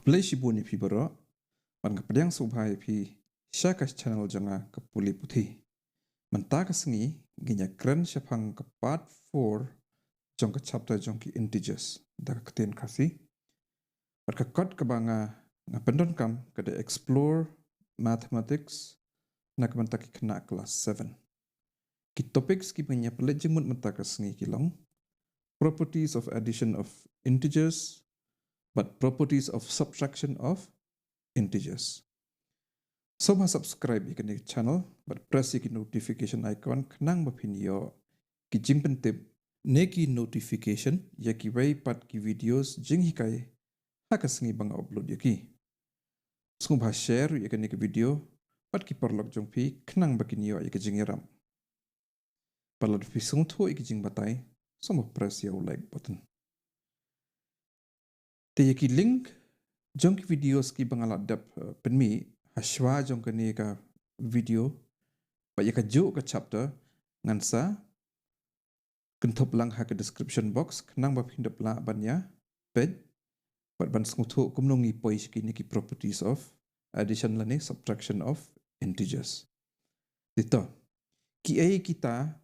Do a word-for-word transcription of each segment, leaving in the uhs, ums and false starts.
Khublei shibun ïa phi baroh, bad nga pdiang sngewbha ïa phi sha ka channel jong nga ka Pule Puthi. Mynta ka sngi ngin ïa kren shaphang ka part four jong ka chapter jong ki integers da ka ktien Khasi. Bad ka kot kaba nga, nga pyndonkam ka dei explore mathematics na ka bynta ki khynnah class seven. Ki topics kiba ngin ïa pynleit jingmut mynta ka sngi ki long properties of addition of integers bad properties of subtraction of integers. Sngewbha subscribe ïa kane ka channel bad press ïa ki notification icon khnang ba phin ïoh ki jingpyntip ne ki notification ïa kiwei pat ki videos jinghikai ha ka sngi ba nga upload ïa ki. Sngewbha share ïa kane ka video bad ki paralok jong phi khnang ba kin ïoh ïa ka jingïarap. Bad lada phi sngewthuh ïa ka jingbatai, sngewbha press ïa u like button. Te ïa ki link jong ki videos kiba nga la dep, eh, pynmih hashwa jong kane ka video, bad ïa kajuh ka chapter ngan sa kynthup lang ha ka description box khnang ba phin dep lah ban ïa peit bad ban sngewthuh kumno ngi poi sha kine ki properties of addition lane subtraction of integers. Te to, kiei kita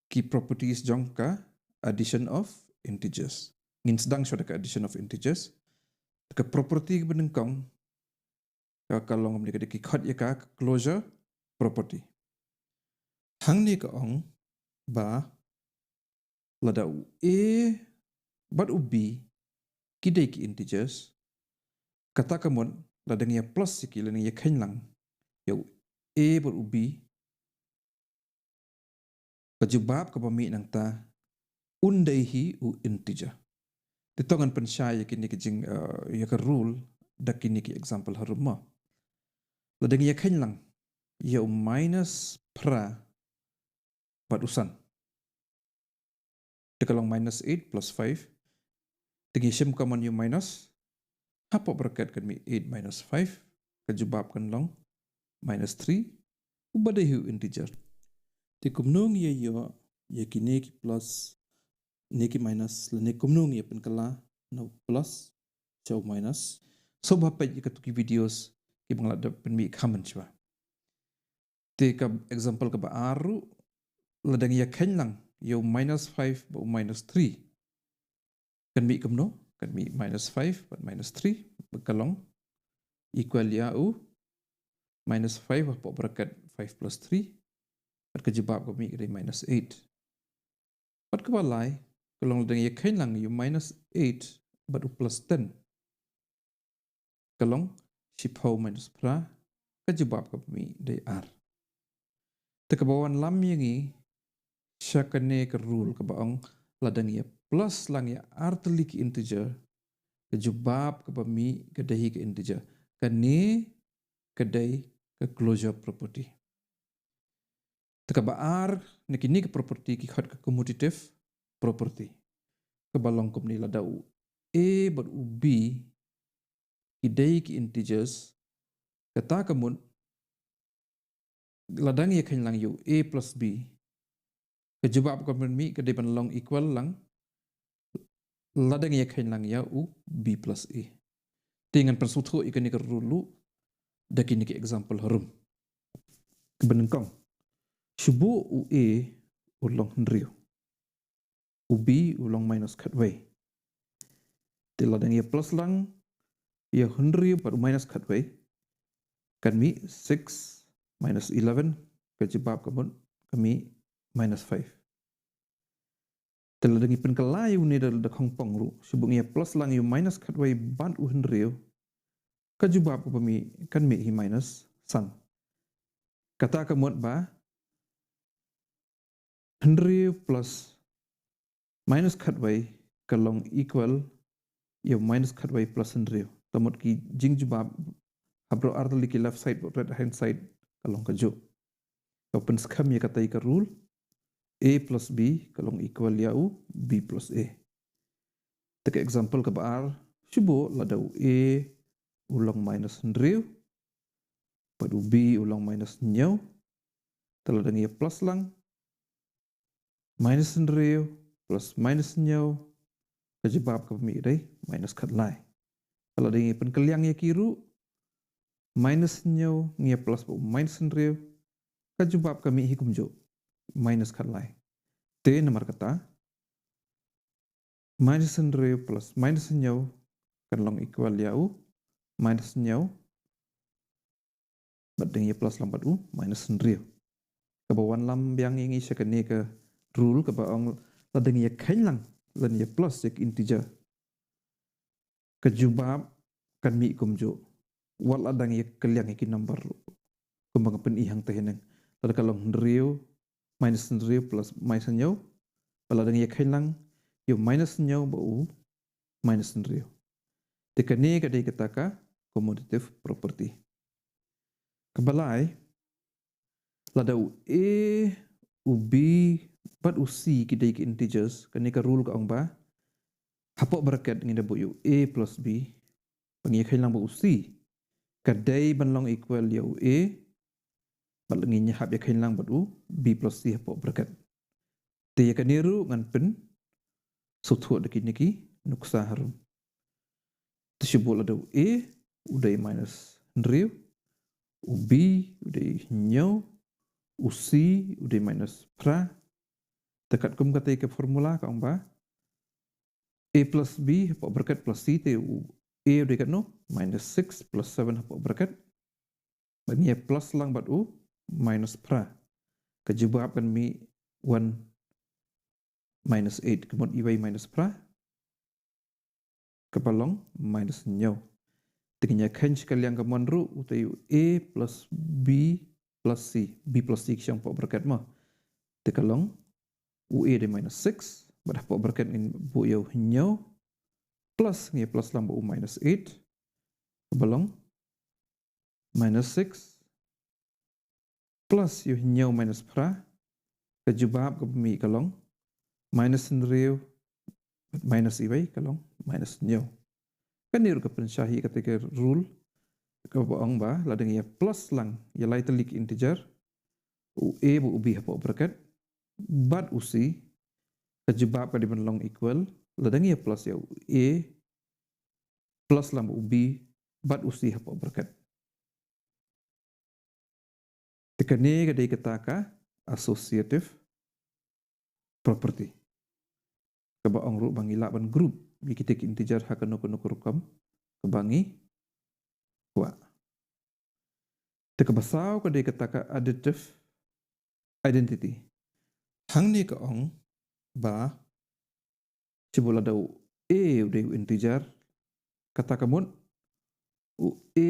ki properties jong ka addition of integers? Ngin sdang shuwa da ka addition of integers. Ka property kaba nyngkong ka, ka long kumne, ka dei, ki khot ïa ka ka closure property. Hangne ka ong ba lada u a bad u b ki dei ki integers, kata ka mut lada ngi ïa plus ïa ki lane ngi ïa kheiñ lang ïa u a bad u b, ka jubab kaba mih nangta un dei hi u integer. Te to ngan pynshai ïa kine ki jing, eh, ïa ka rule da kine ki example harum mo. Lada ngi ïa kheiñ lang ïa u minus phra bad u san, te ka long minus eight plus five. Te ngi shim common ïa u minus, hapoh bracket kan mih eight minus five, ka jubab kan long minus three, uba dei hi u integer. Te kumno ngi ïa ïoh ïa kine ki plus ne ki minus, lane kumno ngi ïa pynkylla na u plus sha u minus? Sngewbha peit ïa kito ki videos kiba nga la dep pynmih kham mynshuwa. Te ka example kaba ar ruh, lada ngi ïa kheiñ lang ïa u minus five bad u minus three, kan mih kumno? Kan mih minus five bad minus three, bad ka long equal ïa u minus five hapoh bracket five plus three, bad ka jubab ka mih ka dei minus eight. Bad kaba lai ka long lada ngi ïa kheiñ lang ïa u minus eight bad u plus ten, ka long shiphew minus phra, ka jubab kaba mih dei ar. Te kaba wanlam ïa ngi sha kane ka rule kaba ong lada ngi ïa plus lang ïa ar tylli ki integer, ka jubab kaba mih ka dei hi ka integer. Kane ka dei ka closure property. Te kaba ar na kine ki property ki khot ka commutative property, kaba long kumne, lada u a bad u b ki dei ki integers, kata ka mut lada ngi ïa kheiñ lang ïa u a plus b, ka jubab kaba mih ka dei ban long equal lang lada ngi ïa kheiñ lang ïa u b plus a. Te ngan pynsngewthuh ïa kane ka rule ruh da kine ki example harum. Kaba nyngkong, shu buh u a u long hynriew, u b u long minus khatwei. Te lada ngi ïa plus lang ïa u hynriew bad u minus khatwei, kan mih six minus eleven, ka jubab ka mut ka mih minus five. Te lada ngi pynkylla ïa une da, da khongpong ruh, shu buh ngi ïa plus lang ïa u minus khatwei bad u hynriew, ka jubab kaba mih kan mih hi minus san. Kata ka mut ba hynriew plus minus khatwei ka long equal ïa u minus khatwei plus hynriew. Ka mut ki jingjubab ha baroh ar tylli ki left side bad right hand side ka long kajuh. Ka pynskhem ïa katei ka rule, a plus b ka long equal ïa u b plus a. Te ka example kaba ar, shu buh lada u a u long minus hynriew bad u b u long minus hynñiew. Te lada ngi ïa plus lang minus hynriew plus minus hynñiew, ka jubab kaba mih dei minus khatlai. Lada ngi pynkylliang ïa ki ruh, minus hynñiew ngi ïa plus bad u minus hynriew, ka jubab ka mih hi kumjuh, minus khatlai. Te namar kata, minus hynriew plus minus hynñiew kan long equal ïa u minus hynñiew, bad dang ïa plus lang bad u minus hynriew. Kaba wanlam biang ïa ngi sha kane ka rule kaba ong lada ngi ïa kheiñ lang lane ïa plus ïa ka integer, ka jubab kan mih kumjuh, wat la dang ïa kylliang ïa ki number ruh. Kumba nga pyni hangta haneng, lada ka long hynriew, minus hynriew plus minus hynñiew, bad la dang ïa kheiñ lang ïa u minus hynñiew bad u minus hynriew. Te kane ka dei kata ka commutative property. Kaba lai, lada u a, u b bad u c ki dei ki integers, kane ka rule ka ong ba hapoh bracket ngin da buh ïa u a plus b, ba ngi ïa kheiñ lang bad u c, ka dei ban long equal ïa u a, bad ngin ïa hap ïa kheiñ lang bad u b plus c hapoh bracket. Te ïa kane ruh ngan pynsngewthuh da kine ki nuksa harum. Te shu buh, lada u a u dei minus hynriew, u b u dei hynñiew, u c u dei minus phra. Te katkum katei ka formula ka ong ba a plus b hapoh bracket plus c, te u a u dei katno, minus six plus seven hapoh bracket, bad ngi ïa plus lang bad u minus phra, ka jubab kan mih one minus eight, ka mut iwei minus phra, kaba long minus hynñiew. Te ngin ïa kheiñ shi kylliang ka mon ruh, u te u a plus b plus c, b plus c ki shong hapoh bracket mo. Te ka long u a dei minus six, bad hapoh bracket ngin buh ïa u hynñiew, plus ngi ïa plus lang bad u minus eight, kaba long minus six plus ïa u hynñiew minus phra, ka jubab kaba mih ka long minus hynriew, minus iwei ka long minus hynñiew. Kane ruh ka pynshai ïa katei ka rule kaba ong ba lada ngi ïa plus lang ïa lai tylli ki integer, u a bad u b hapoh bracket bad u c, ka jubab ka dei ban long equal lada ngi ïa plus ïa u a plus lang bad u b bad u c hapoh bracket. Te kane ka dei kata ka associative property, kaba ong ruh ba ngi lah ban group ïa kita ki integer ha kano kano ka rukom kaba ngi kwah. Te kaba saw ka dei kata ka additive identity. Hangne ka ong ba shu buh, lada u a u dei u integer, kata ka mut u a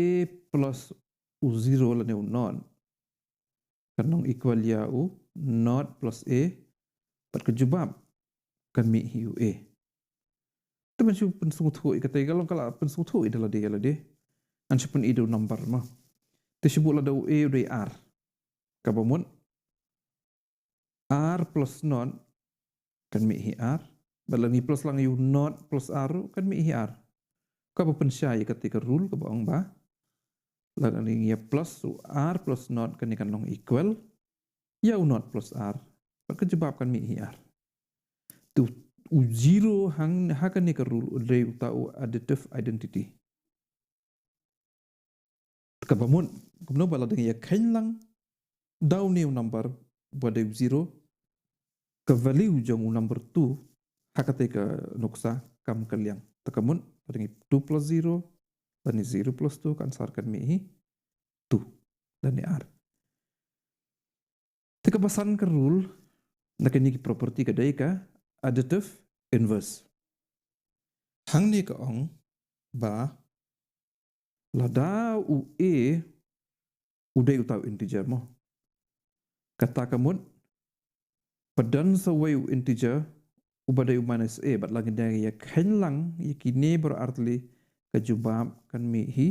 plus u zero lane u nought kan long equal ïa u nought plus a, bad ka jubab kan mih hi u a. Te ban shu pynsngewthuh ïa katei, ka long ka la pynsngewthuh ïa da lade ïa lade, ngan shu pyni da u number mo. Te shu buh, lada u a u dei ar, kaba mut ar plus nought kan mih hi ar, bad lada ngi plus lang ïa u nought plus ar ruh kan mih hi ar. Kaba pynshai ïa katei ka rule kaba ong ba lada ngi ïa plus u ar plus nought, kane kan long equal ïa u nought plus ar, bad ka jubab kan mih hi ar. Te u zero hang ha kane ka rule u dei uta u additive identity. Kaba mut kumno, ba lada ngi ïa kheiñ lang da une u number ba dei u zero, ka value jong u number two ha katei ka nuksa kam kylliang. Te ka mut lada ngi two plus zero lane zero plus two, ka answer kan mih hi two lane ar. Te kaba san ka rule na kine ki property ka dei ka additive inverse. Hangne ka ong ba lada u a u dei uta u integer mo, kata ka mut ba don sa uwei u integer uba dei u minus a, bad lada ngi ïa kheiñ lang ïa kine baroh artylli, ka jubab kan mih hi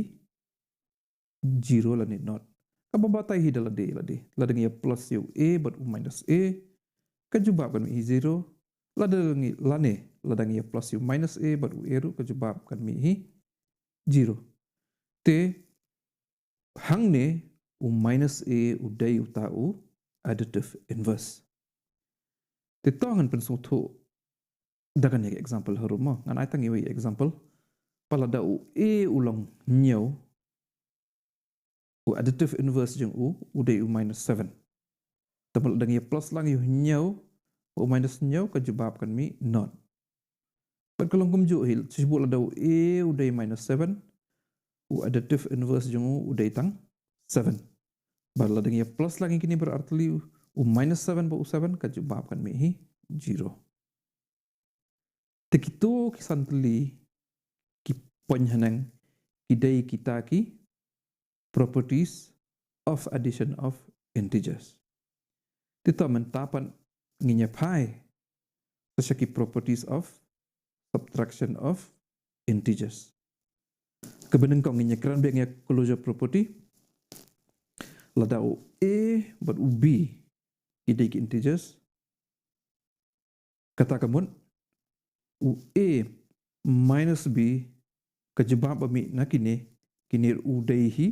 zero lane nought. Kaba batai hi da lade ïa lade. Lada ngi ïa plus ïa u a bad u minus a, ka jubab kan mih hi zero. Lada ngi, lane lada ngi ïa plus ïa u minus a bad u a ruh, ka jubab kan mih hi zero. Te hangne u minus a u dei uta u additive inverse. Te to ngan pynsngewthuh da kane ka example harum mo. Ngan ai tang iwei i example. ba lada u A u long hynñiew, u additive inverse jong u u dei u minus seven. Te ba lada ngi ïa plus lang ïa u hynñiew bad u minus hynñiew, ka jubab kan mih nought. Bad ka long kumjuh hi, shu buh lada u A u dei minus seven, u additive inverse jong u u dei tang seven. Bad lada ngi ïa plus lang ïa kine baroh ar tylli, u minus seven bad u seven, ka jubab kan mih hi zero. Te kito ki san tylli ki point haneng ki dei kita ki properties of addition of integers. Te to mynta pat ngin ïa phai sa sha ki properties of subtraction of integers. Kaba nyngkong ngin ïa kren biang ïa closure property. Lada u A bad u B ki dei ki integers, kata ka mut u A minus B, ka jubab ba mih na kine, kine u dei hi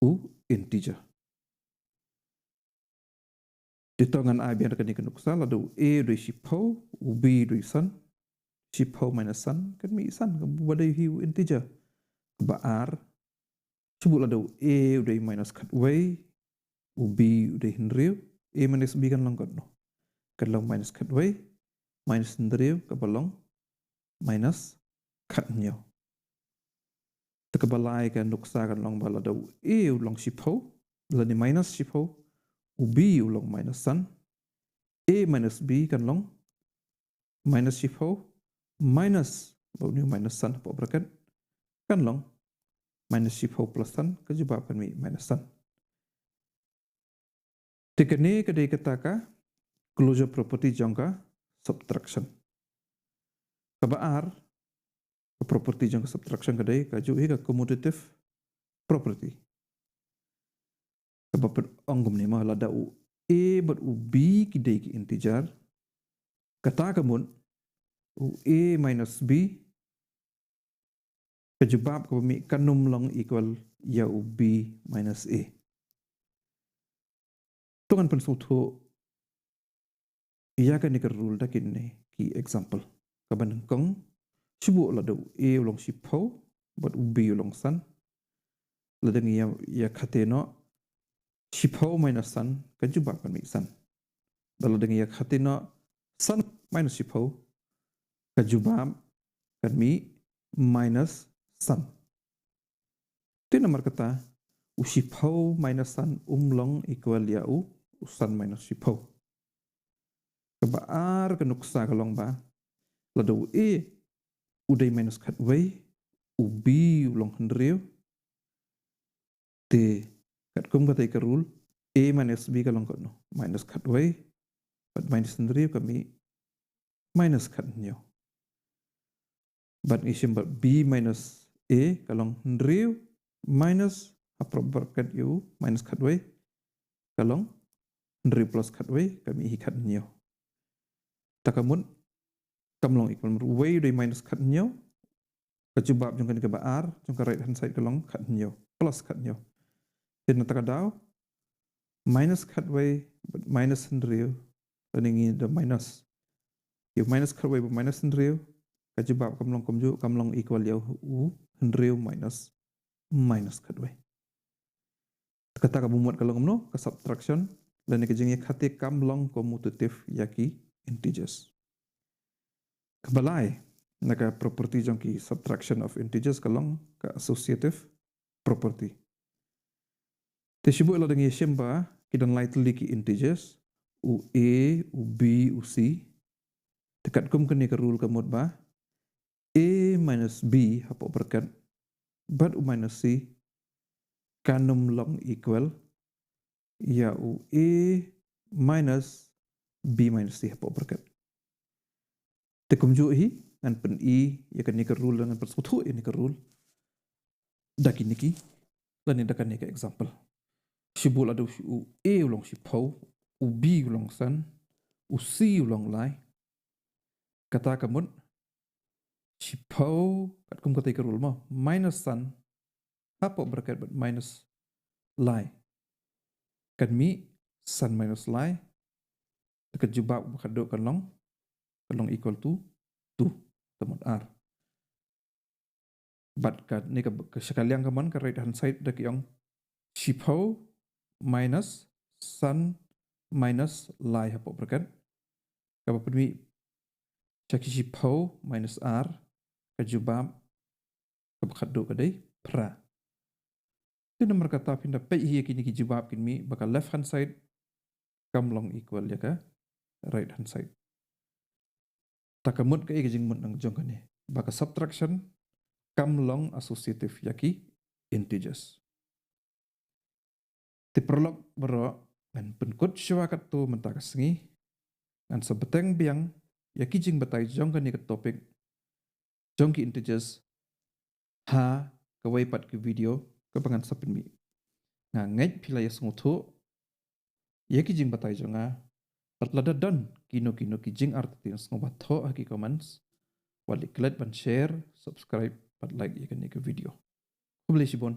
u integer. Te to ngan ai biang da kane ka nuksa, lada u A u dei shiphew, u B u dei san, shiphew minus san kan mih san, kaba dei hi u integer. Kaba ar, shu buh lada u A u dei minus khatwei, u B u dei hynriew, A minus B kan long katno? Kan long minus khatwei minus hynriew, kaba long minus khathynñiew. Te kaba lai ka nuksa kan long ba lada u A u long shiphew, lane minus shiphew, u B u long minus san, A minus B kan long minus shiphew minus, ba une u minus san hapoh bracket, kan long minus shiphew plus san, ka jubab kan mih minus san. Te kane ka dei kata ka closure property jong ka subtraction. Kaba ar, ka property jong ka subtraction ka dei kajuh hi ka commutative property. Kaba pynong kumne, ma lada u A bad u B ki dei ki integer, kata ka mut u A minus B, ka jubab kaba mih kan ym long equal ïa u B minus A. To ngan pynsngewthuh ïa kane ka rule da kine ki example. Kaba nyngkong, shu buh lada u A u long shiphew bad u B u long san, lada ngi ïa, ïa khate noh, shiphew minus san, ka jubab kan mih san. Bad lada ngi ïa khate noh san minus shiphew, ka jubab kan mih minus san. Te namar kata, u shiphew minus san um long equal ïa u, u san minus shiphew. Kaba ar ka nuksa ka long ba lada u A u dei minus khatwei, u B u long hynriew, te katkum katei ka rule, A minus B ka long katno? Minus khatwei, bad minus hynriew ka mih minus khathynñiew. Bad ngi shim ba B minus A ka long hynriew minus, hapoh bracket ïa u minus khatwei, ka long hynriew plus khatwei, ka mih hi khathynñiew. Ta ka mut kam long equal, mar uwei u dei minus khathynñiew, ka jubab jong kane kaba ar jong ka right hand side ka long khathynñiew plus khathynñiew. Te na kata ka daw, minus khatwei bad minus hynriew, lane ngi da minus, ïa u minus khatwei bad minus hynriew, ka jubab kam long kumjuh, kam long equal ïa u hynriew minus minus khatwei. Kata ka mut ka long kumno? Ka subtraction lane ka jingïakhate kam long commutative ïa ki integers. Kaba lai na ka property jong ki subtraction of integers ka long ka associative property. Te shu buh lada ngi shim ba ki don lai tylli ki integers, u A, u B, u C. Te katkum kane ka rule ka mut ba A minus B hapoh bracket bad u minus C kan ym long equal ïa u A minus B minus C hapoh bracket. Te kumjuh hi ngan pyni ïa kane ka rule, ngan pynsngewthuh ïa kane ka rule da kine ki, lane da kane ka example. Shu buh lada u A u long shiphew, u B u long san, u C u long lai. Kata ka mut shiphew, katkum katei ka rule mo, minus san hapoh bracket bad minus lai, kan mih san minus lai. Te ka jubab ba khatduh kan long, kan long equal to two. Te mut ar. Bad ka ni ka, ka sha ka liang kamon ka right hand side da ki ong shiphew minus san minus lai hapoh bracket. Kaba pynmih sha ki shiphew minus ar, ka jubab kaba khatduh ka dei phra. Te namar kata phin da peit hi ïa kine ki jubab kin mih ba ka left hand side kam long equal ïa ka right hand side. Ta ka mut ka, ïa ka jingmut nang jong kane ba ka subtraction kam long associative ïa ki integers. Te paralok baroh, ngan pynkut shuwa katto mynta ka sngi. Ngan sa bteng biang ïa ki jingbatai jong kane ka topic jong ki integers ha kawei pat ka video kaba ngan sa pynmih. Nga ngeit phi la ïa sngewthuh ïa ki jingbatai jong nga. Bad lada don kino kino ki jingartatien, sngewbha thoh ha ki comments. Wat leh klet ban share, subscribe bad like ïa kane ka video. Khublei shibun.